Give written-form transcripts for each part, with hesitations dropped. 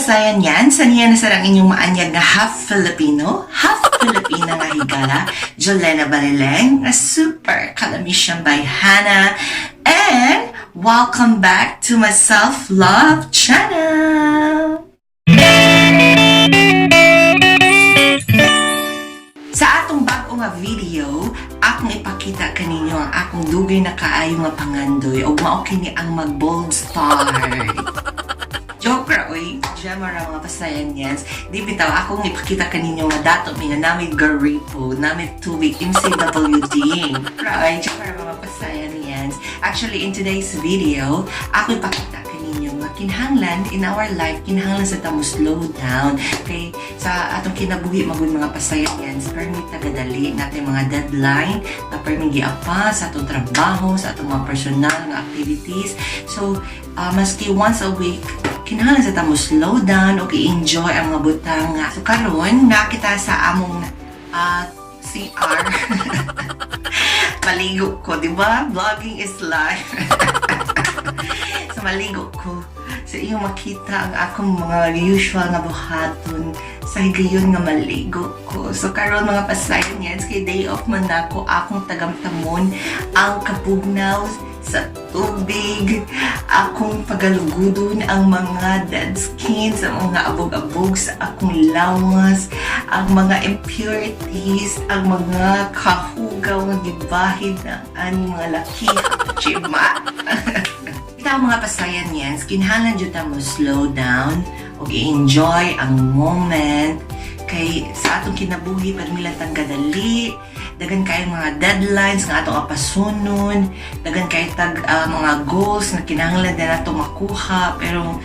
Pasayan yan, sa niya na sarang inyong maanyag nga half Filipino, half Filipina nga higala, Jolena Baleleng, nga super kalamisyang by Hannah, and welcome back to my self-love channel! Sa atong bag-o nga video, akong ipakita kaninyo ang akong dugay na kaayo nga pangandoy ug mao kini ang mag-bold star. Joke ra oy, Gemma ra, mga pasayan yan. Di bitaw akong ipakita kaninyo nga dato mi nga nami garipo, nami tubig MCWD. Ra oy, joke ra, mga pasayan yan. Actually, in today's video, ako ipakita kaninyo nga kinahanglan in our life, kinahanglan sa ta mo slow down. Kay sa atong kinabuhi magud, mga pasayan yan, permi tagadali natin mga deadline na permi giapa sa atong trabaho, sa atong mga personal nga activities. So, maski once a week, kinahanglan sa ta mo slow down o i-enjoy ang mga butang nga. So karon nakita sa among CR. Maligo ko, di ba? Vlogging is life. So maligo ko. So iyong makita ang akong mga usual nga buhaton sa higayon nga maligo ko. So karon, mga pasayan yan, kay day off man nako, akong tagamtamon ang kabugnaw sa tubig, akong pagalugudon ang mga dead skin sa mga abog-abog sa akong lawas, ang mga impurities, ang mga kahugaw nga gibahid na aning mga laki. Chima! Kita ang mga pasayan yan, kinahanglan jud ta mo slow down ug i-enjoy ang moment kay sa atong kinabuhi permi lang tang gadali, dagan kay mga deadlines nga atong apasunon, dagan kay tag mga goals nga kinahanglan din nato makuha, pero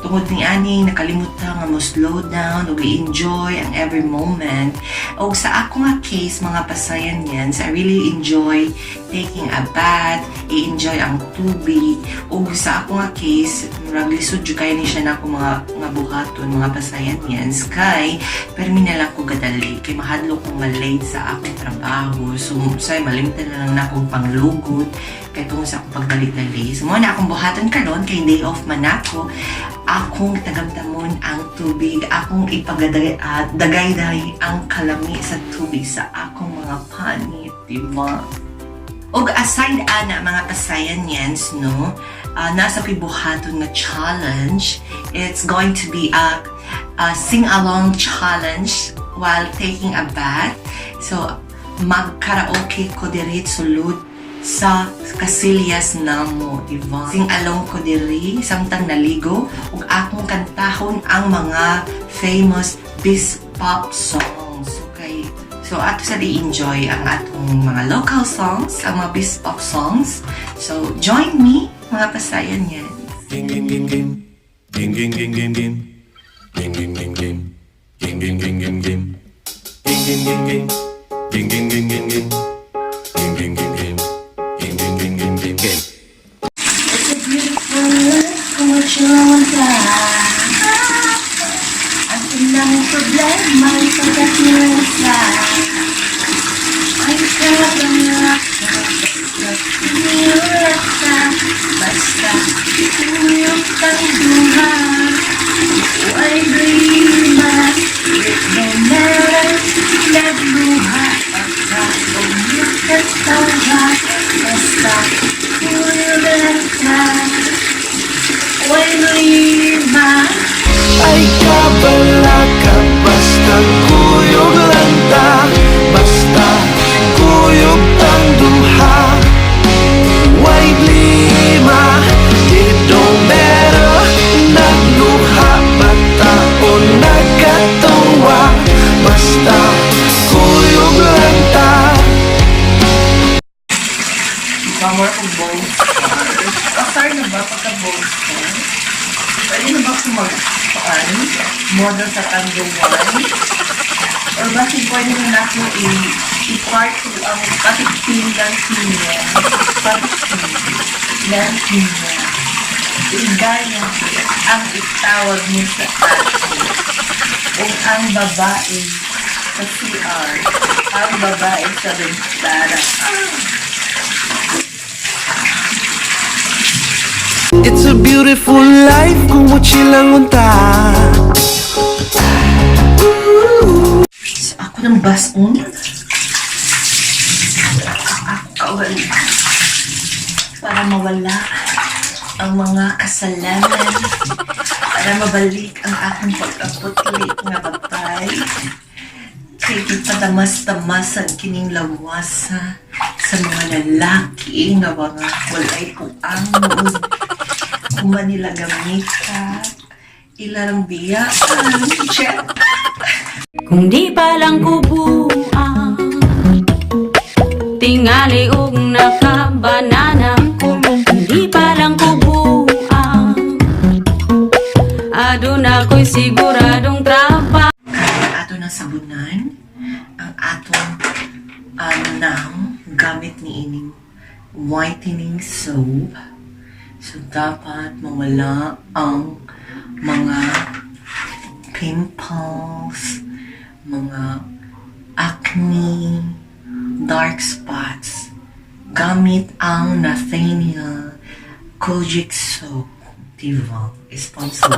tungod ni ani nakalimutan nga mo slow down ug i-enjoy ang every moment. Og sa ako nga case, mga pasayan yan, I really enjoy taking a bath, i-enjoy ang tubig. Ug sa ako nga case, murag lisod jud kayo ni siya na ako mga nga buhaton, mga pasayan yan, kay permi na lang ko gadali kay mahadlok ko ma-late sa akong trabaho. So say malimtan na lang na akong panglugod kay tungod sa akong pagdali-dali. So mo na akong buhaton karon kay day off man ako, akong tagamtamon ang tubig, akong ipagaday at dagayday ang kalami sa tubig sa akong mga panit, di ba? Og aside ana, mga pasayan yens, no, nasa pibuhaton nga challenge. It's going to be a sing-along challenge while taking a bath. So, mag-karaoke ko diri sulod sa kasilyas namo, di ba? Sing-along ko diri samtang naligo ug akong kantahon ang mga famous bis pop songs. Okay. So ato sa di-enjoy ang atong mga local songs, ang mga bis pop songs. So join me, mga pasayan yan. Ging ging ging ging. Ging ging ging ging ging. Ging ging ging ging. Ging ging ging ging ging. Ging ging ging ging. Ging ging ging ging ging. Ging ging ging ging. Ging ging ging ging ging ging. It's a beautiful life kung magsiwanta. Ang ilang problema ay pagkakita. Ay kabalaka, basta basta kuyog tang duha. Way problema, it no matter, nagluha pa ka o nakatawa, basta kuyog lang ta. Way problema. Ay kabalaka, basta kuyog lang ta. Basta kuyog tang duha. Way blima. It don't matter, nagluha ba ta o nagkatawa, basta kuyog lang ta. Ikaw more kung bold star. Star na ba pagka bold star? Pwede na ba kung mag paan? Model sa Tango 1? Or bakit pwede na ako i-part 2 ang patiktim ng pinya? Patiktim ng pinya. Igaya ang itawag mo sa akin. Kung ang babae sa CR, ang babae sa bintana. Ah! It's a beautiful life kung mo chill lang unta. Akong bason. Ako kaugali. Para mawala ang mga kasalanan. Para mabalik ang akong pagkaputli nga babay. Kay gipatamas-tamasan kining lawasa sa mga lalaki nga mga walay puangon. Kung man nila gamita, ilarang biyaan. Check! Kung di pa lang kubuan, tingali og nakabanana ko. Kung di pa lang kubuan, aduna ko'y siguradong trabaho. Kaya ato ng sabunan ang atong nang gamit ni ining whitening soap. So, dapat mawala ang mga pimples, mga acne, dark spots. Gamit ang Nathaniel Kojic Soap. Diba? Sponsor.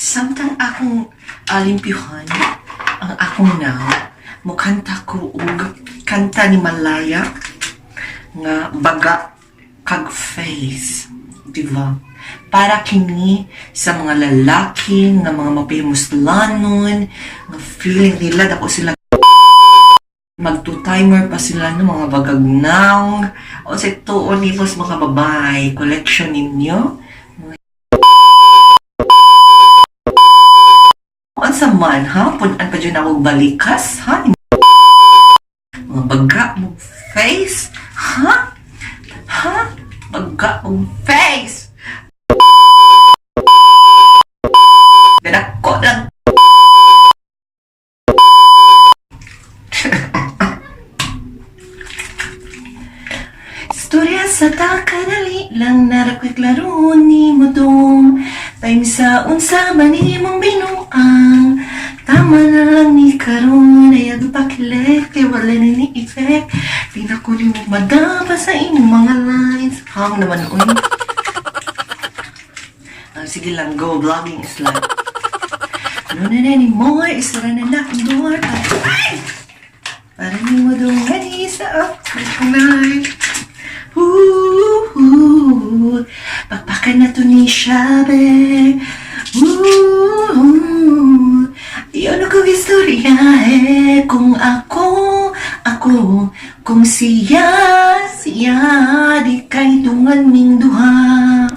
Samtang akong alimpyuhan ang akong now, mukanta ko og kanta ni Malaya nga "Baga Kag Face." Di ba? Para kini sa mga lalaki nga mga mapimuslanon, nga feeling nila dako sila, mag two-timer pa sila ng mga bagagnang o sa tuon nimo sa mga babae, collection ninyo. Unsa man ha? Pun-an pa dyan ako balikas ha? Mga baga mo face ha? Ha? Baga mo face! Ganako lang. Istorya sa takadali lang narako'y klaro ni mo dong. Time sa unsa man imong binuang. Tama na lang ni karon ay agpakilig kay wala ni ni effect. Di na ko nimo madapa sa imong mga lines. Hang naman uy. Ah, sige lang, go. Vlogging is life. No na anymore, isara na na ang door. Ay! Para nimo dungani sa akong life. Ooh, ooh, pakpakan na to ni Shabe. Ooh, yun ako istorya eh. Kung ako, ako, kung siya, siya, di kay tungan ming duha.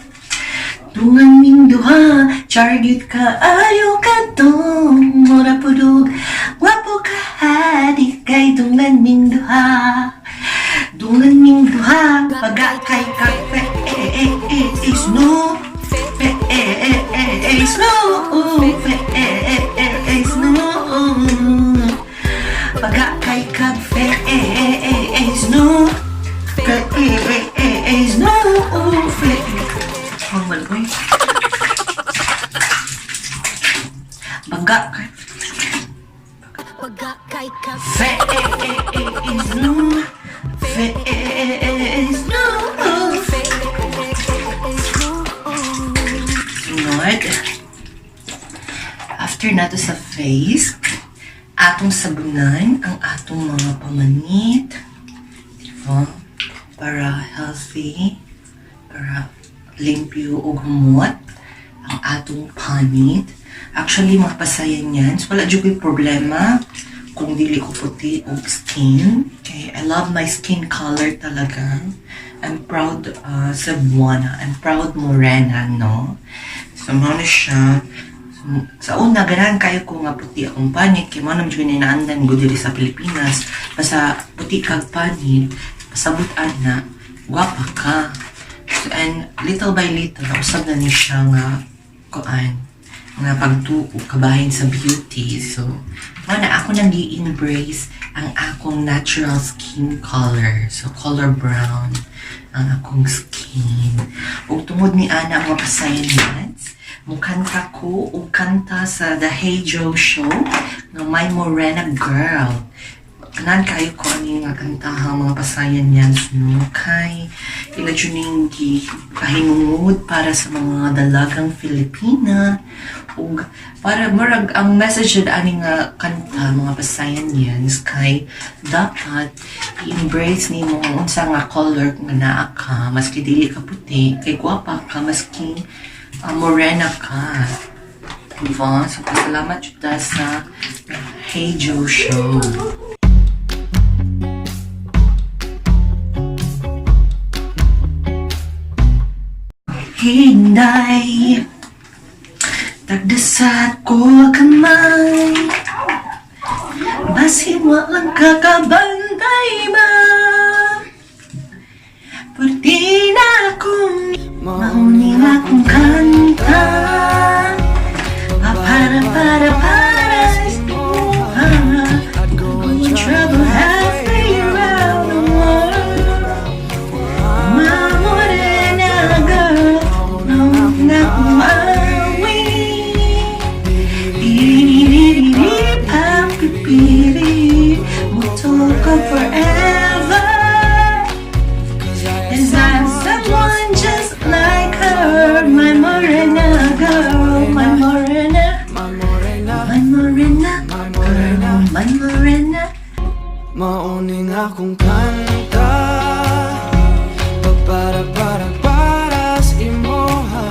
Tungan ming duha, chargit ka ayo ka tong mura pudog. Wapo ka ha, di kay tungan ming duha. Dungan ming duha, baga kay kape, eh, eh, eh, eh, snow. Eh, eh, eh, eh, eh, snow. Eh, eh, eh, eh, eh, snow. Baga kay kape, eh, eh, eh, eh, snow. Eh, eh, eh, eh, eh, snow. Eh, ang maloy. Baga kay Fe, eh, eh, eh, eh, snow. Fe, eh, eh, eh, eh, snow. Sunod. After nato sa face, atong sabunan ang atong mga pamanit. Diba? Para healthy, para limpyo ug humot ang atong panit. Actually, mga pasayan yan. So, wala jud ko'y problema kung dili ko puti og skin. Okay, I love my skin color talaga. I'm proud Cebuana. I'm proud Morena, no? So, mao na siya. So, sa una, ganahan kayo ko nga puti akong panit. Kaya mao naman jud naandan ko diri sa Pilipinas. Basta puti kag panit, pasabot ana, gwapa ka. So, and little by little, nausab na ni siya nga, kuan, nga pagtuo, kabahin sa beauty. So, mao na ako nang gi-embrace ang akong natural skin color. So, color brown ang akong skin. Ug tungod ni ana, mga pasayans, mukanta ko og kanta sa The Hey Joe Show nga "My Morena Girl." Ganahan kayo ko ani nga kantaha, mga pasayan yan, no? Kay ila jud ning pahinungod para sa mga dalagang Filipina ug para murag ang message jud ani nga kanta, mga pasayan yan, kay dapat i-embrace nimo ang unsa nga color nga naa ka, maski dili ka puti, kay gwapa ka maski morena ka. Diba? So, pasalamat jud ta sa Hey Joe Show. Hinday, tagdasat ko kamay. Basin walang kakabantay ba? Pwede na akong mauning akong kanta. Para, para, para sa I'd go and travel halfway around the world. My morena girl, no, na umawi. Piri, piri, We'll forever. And I'm someone just like her, my morena girl, my morena, my morena girl, my morena. Mauning akong kanta. Para para para sa imoha.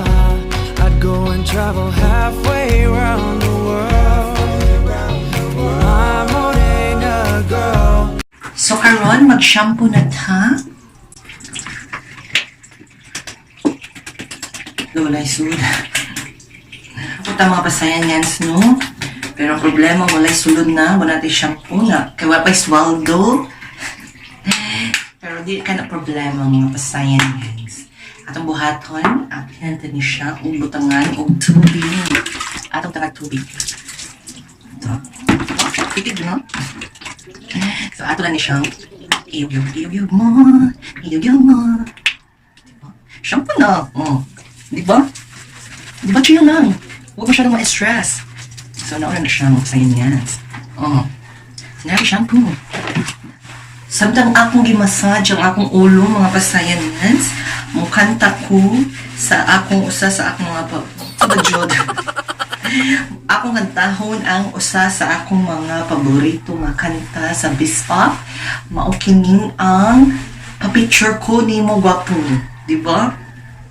I'd go and travel halfway round the world. My morena girl. So karon mag-shampoo na ta. Walay sulod. Punta, mga pasayan yan, no? Pero ang problema, walay sulod na. Wala tayo shampoo na. Kaya wala pa'y swaldo. Pero di ka na problema, mga pasayan guys. Atong buhaton, atin natin ni siya, ug butangan, ug tubig. Atong tagag tubig. Ito. Titig, no? So, ato lang ni siyang iyog-yog, iyog-yog mo, iyog-yog mo. Diba? Shampoo na. Oh. Di ba? Di ba chill lang? Huwag masyadong ma-stress. So, nauna na siya sa inyo. Oh. Sinabi shampoo. Samtang akong gimassage ang akong ulo, mga pasayanans, mukanta ko sa akong usa sa akong mga pabajod. Akong kantahon ang usa sa akong mga paborito nga kanta sa Bispop. Mao kining ang "Pa-picture ko nimo gwapo", di ba?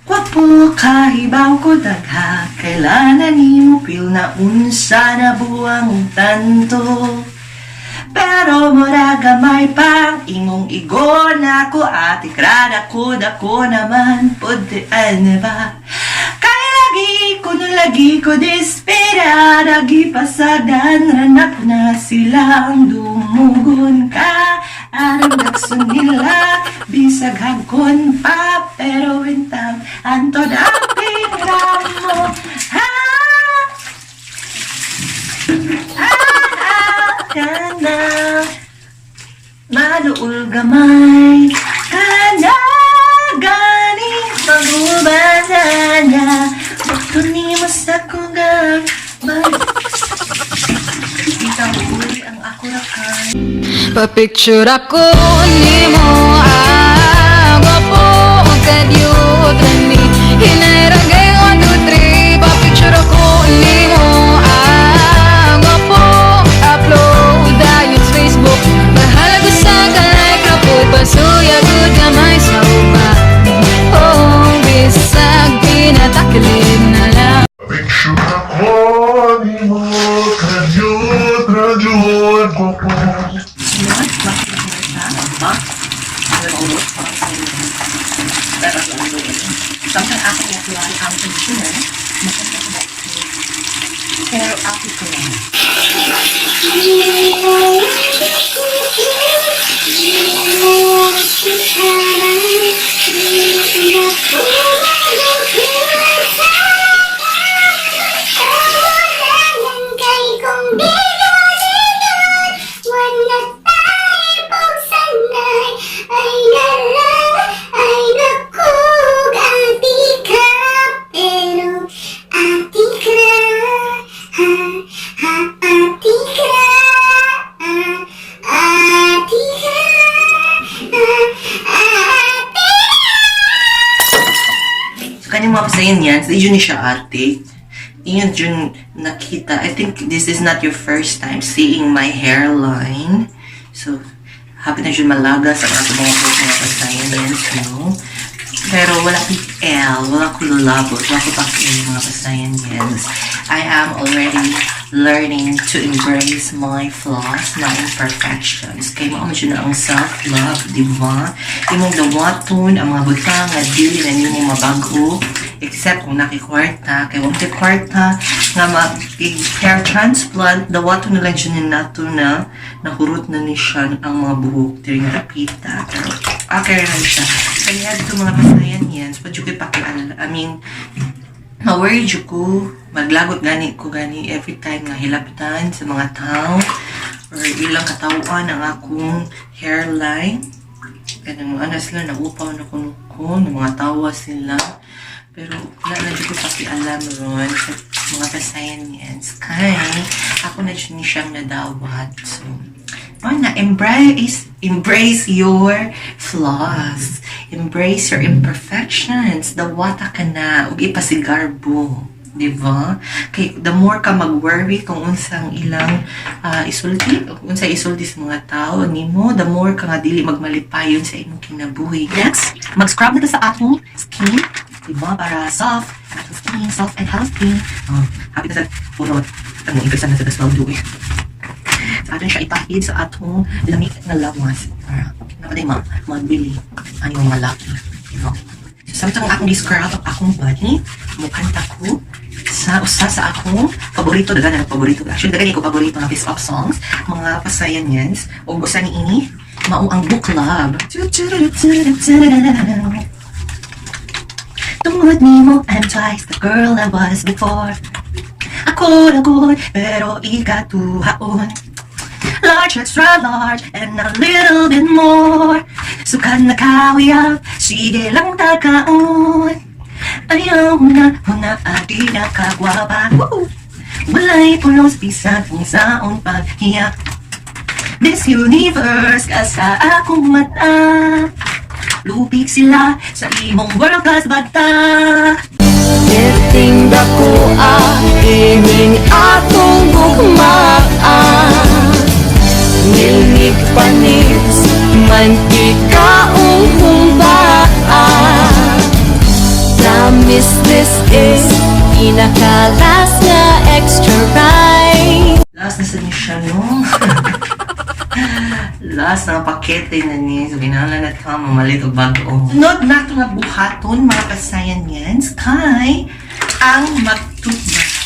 Gwapo kahibaw ko dagha kailangan nimo feel na unsa na buwang tanto. Pero mura gamay pang imong igo na ko at ikrada ko dako naman pud ano ba? Kay lagi ko no lagi ko desperada gipasadan ranak na silang dumugon ka aron dakson nila bisag hagkon pa, pero intang antod ang pera mo ha. Ah, kana maluol gamay kana ganing pag-ubanana Magtuni mo sa kong gamay. Ikaw uli ang ako rakay. Pa-picture ako nimo, ah, gwapo kadyot ni. Hinay ra gay, 1, 2, 3. Pa-picture ako nimo, ah, gwapo. Upload dayon sa Facebook. Bahala ko sa ka-like ra po. Pasuya gud gamay sa uban. Oh, bisag pinatakilid na lang. Picture ako nimo kadyot ra jud ko. Sunod, makita ko na siya. Diba? Pero ulo, parang sa inyo. Pero sa ulo. Samtang ako i-apply ang conditioner, makita ko na. Pero ako ko lang. Kay kung wala tayo pagsanay. Ay nalang, ay nakug ati ka. Pero ati ka, ha, ha, ati ka. Ah, Yan, di jud ni siya atik. Inyo jud nakita. I think this is not your first time seeing my hairline. So, hapit na jud malagas ang atong mga buhok, mga pasayan yan, no? Pero wala akong L, wala akong lulabot, wala akong pakin, mga pasayan yan. I am already learning to embrace my flaws, my imperfections. Kay mao man jud na ang self-love, di ba? Imong dawaton ang mga butang nga dili na nimo mabago except kung nakikwarta. Kay wang kwarta nga mag hair transplant, dawaton na lang siya ni nato na nahurot na ni siya ang mga buhok diri nga dapita. Pero okay lang siya. Kaya dito, mga pasayan yan, so jud ko'y pakialala. I mean, ma-worry jud ko, maglagot gani ko gani every time nga hilabtan sa mga tao or ilang katawhan ang akong hairline. Kanang ano sila, naupaw na kuno ko, ng mga tawa sila. Pero wala na jud ko pakialam ron sa mga pasayan yan. Kay ako na jud ni siyang nadawat. So, mao na, embrace your flaws. Embrace your imperfections. Dawata ka na, ug ipasigarbo. Di ba? Kay the more ka mag-worry kung unsang ilang isulti, kung unsay isulti sa mga tao nimo, the more ka nga dili magmalipayon sa imong kinabuhi. Next, mag-scrub na ta sa atong skin, di ba? Para soft, ang atong skin, soft and healthy. Oh, happy na sa puro, ano, infection na sa sweldo eh. Sa atin siya ipahid sa atong lamig nga lawas. Para napaday ma magbili ano yung mga lucky. Diba? So, samtang akong gi-scrub ang akong body, mukanta ko sa usa sa akong paborito, daghan na paborito. Actually, daghan ko paborito nga piece of songs, mga pasayan yans, ug usa ni ini, mao ang Book Club. Tungod nimo, I'm twice the girl I was before. Ako na good, pero ikatuhaon. Large, extra large, and a little bit more. Sukad na kawiyap, sige lang takaon. Ayaw na, una, adi na kagwapa. Woo! Walay pulos, bisan kung saon paghiya. Miss Universe ka sa akong mata. Lupig sila sa imong world class bata. Perting dako ining atong gugmaa. Nilnig panis mantika ug humba. Promise this is pinaka-last nga extra ride. Last na sa ni siya, no? Last na pakete na ni. So, kinahanglan na ito, mamalit og bago. Sunod na ito nga buhaton, mga pasayan yan, kay ang mag-toothbrush.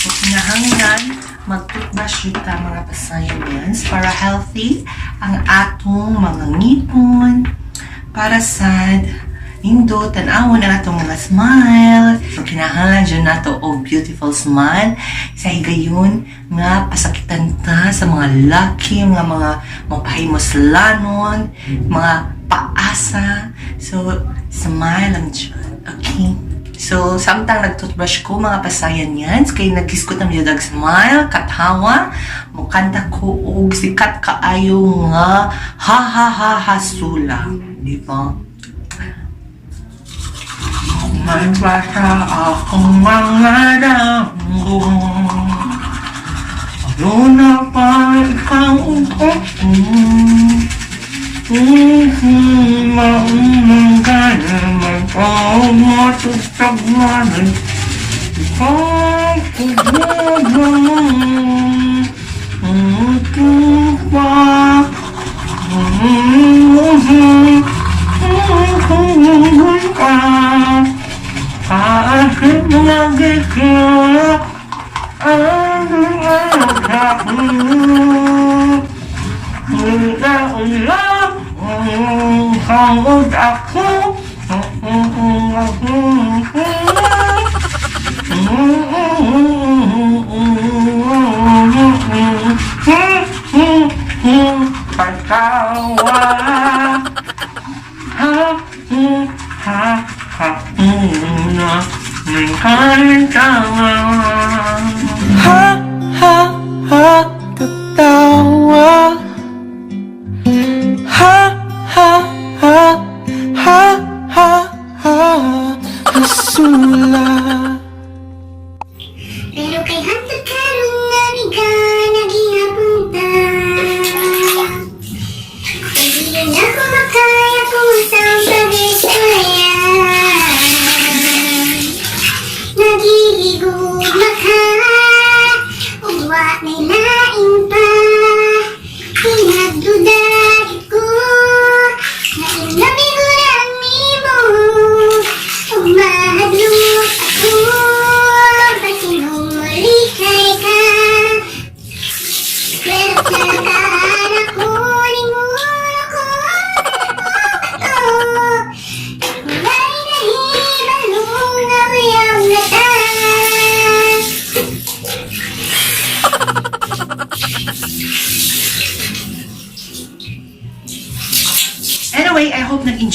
So, kinahanglan mag-toothbrush jud ta, mga pasayan yan, para healthy ang atong mga ngipon, para sad nindot tan-awon ang atong mga smile. So kinahanglan jud nato og beautiful smile sa higayon nga pasakitan ta sa mga laki nga mga mapahimuslanon, mga paasa. So smile lang jud. Okay? So, samtang nag-toothbrush ko, mga pasayan yan, kay naghisgot na dag smile, katawa, mukanta ko og sikat kaayo nga ha ha ha ha sula. Di ba? May bata akong mga damgo. Ano na pa ikaw ko? Maunang ka naman ko matutagmanan. Ikaw pa. Kahit lagi ka ang ako. Pagkawa ha ha ha na Ha ha ha katawa. Ha ha ha ha ha ha hasula.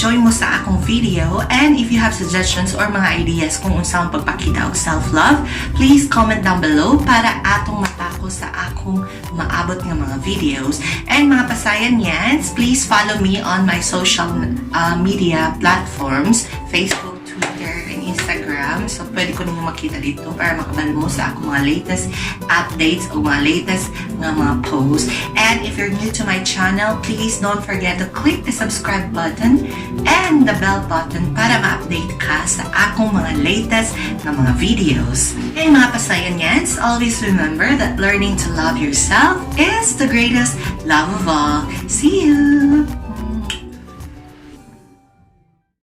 nag-enjoy mo sa akong video, and if you have suggestions or mga ideas kung unsaon pagpakita og self-love, please comment down below para atong matako sa akong maabot nga mga videos. And mga pasayan yans, please follow me on my social media platforms, Facebook, Twitter, and Instagram. So, pwede ko ninyo makita dito para makabalo mo sa akong mga latest updates o mga latest nga mga posts. And if you're new to my channel, please don't forget to click the subscribe button and the bell button para ma-update ka sa akong mga latest nga mga videos. And mga pasayan yans, always remember that learning to love yourself is the greatest love of all. See you!